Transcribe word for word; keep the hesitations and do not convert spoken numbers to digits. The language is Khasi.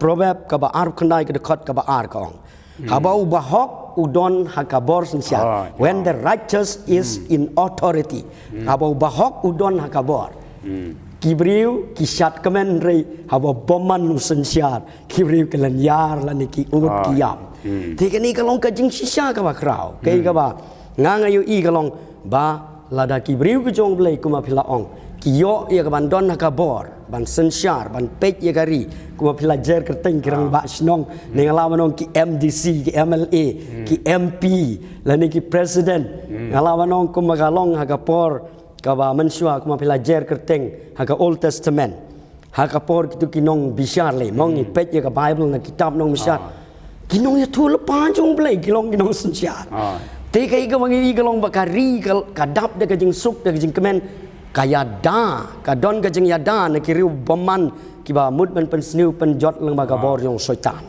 Proverb kaba arphew khyndai ka dkhot kaba ar ka ong, haba u bahok u don ha ka bor synshar. When the righteous is in authority. Haba u bahok u don ha ka bor, ki briew ki shad kmen, hynrei haba bymman u synshar, ki briew ki lyniar lane ki ud ki ïam. Te kane ka long ka jingshisha kaba khraw. Kaei kaba nga nga ïohi ka long ba lada ki briew ki jong U Blei, kumba phi la ong, ki ïoh ïa ka ban don ha ka bor, ban synshar, ban peit ïa ka ri, kumba phi la jer kyrteng ki rangbah shnong, ne nga lah ban ong ki M D C, ki M L A, ki M P, lane ki president. Nga lah ban ong kumba ka long ha ka por kaba mynshuwa, kumba phi la jer kyrteng ha ka Old Testament. Ha ka por kito ki nongbishar lei, mo, ngi peit ïa ka Bible na kitab Nongbishar, ki nongïathuhlypa jong U Blei ki long ki nongsynshar. Te kaei kaba ngi ïohi ka long ba ka ri ka, ka dap da ka jingsuk, da ka jingkmen, ka ïada, ka don ka jingïada na ki riew bymman kiba mut ban pynsniew pynjot lyngba ka bor jong u Soitan.